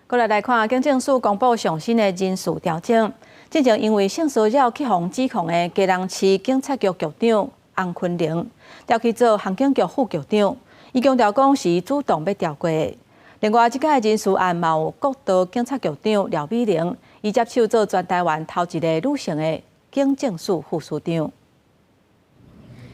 過來來看，警政署公布上新的人事調整。之前因為性騷擾去予指控的基隆市警察局局長洪坤玲，調去做刑警局副局長。伊強調講是主動欲調過的。另外，這擺人事案嘛有國道警察局長廖美玲，伊接手做全台灣頭一个女性的警政署副署長。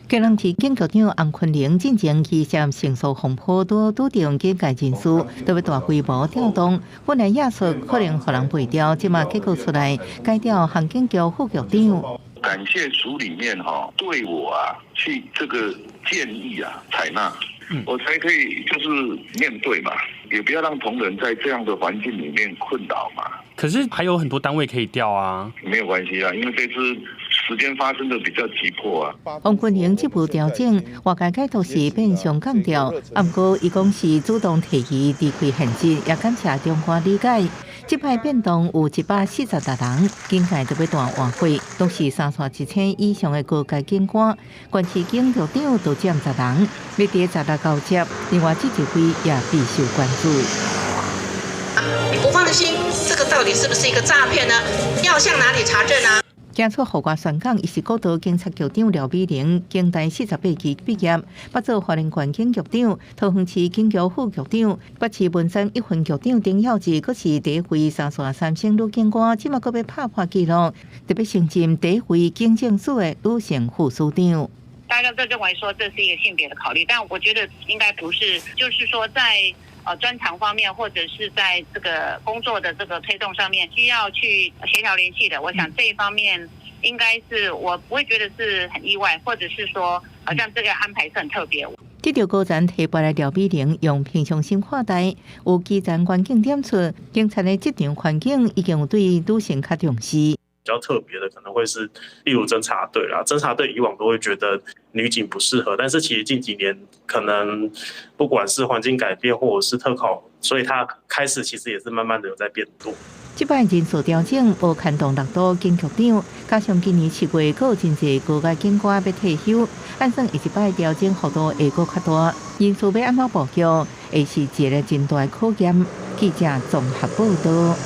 基隆市警局長洪坤玲進前涉嫌性騷風波，拄拄著警界人士都欲大規模調動，本來亞出可能予人袂調，這馬結果出來改調刑警局副局長。感謝署裡面哈對我啊去這個建議啊採納，我才可以就是面對嘛，也不要讓同仁在這樣的環境裡面困擾嘛。可是還有很多單位可以調啊。沒有關係啊，因為這次時間發生的比較急迫啊。洪坤玲這步調整，外界解讀是變相降調，毋過伊講是主動提議離開現職，也感謝長官理解。這擺變動有146人，警界都欲大換血，都是三線1000以上的高階警官，縣市警局長都佔10人，欲佇16交接。另外，這一位也備受關注。你不放心，這個到底是不是一個詐騙呢？要向哪裡查證呢？驚出予外宣講，伊是國道警察局長廖美玲，警大48期畢業，捌做花蓮縣警局長、桃園市警局副局長、北市文山一分局長丁耀志，閣是第一位三線三星女警官，這馬閣欲拍破紀錄，特別升任第一位警政署的女性副署長。大家都認為說這是一個性別的考慮，但我覺得應該不是，就是說在專長方面，或者是在這個工作的這個推動上面，需要去協調聯繫的。我想這一方面應該是我不會覺得是很意外，或者是說好像這個安排是很特別。這條高層提拔的廖美玲用平常心看待，有基層關警點出，警察的職場環境已經有對女性較重視。比較特別的可能會是，例如偵查隊啦，偵查隊以往都會覺得女警不適合，但是其實近幾年可能不管是環境改變或者是特考，所以他開始其實也是慢慢的有在變多。這擺人事調整無牽動六都警局長，加上今年7月閣有真濟高階警官欲退休，按算伊這擺調整幅度會閣較大，人事欲按怎布局，會是一个真大的考驗。記者綜合報道。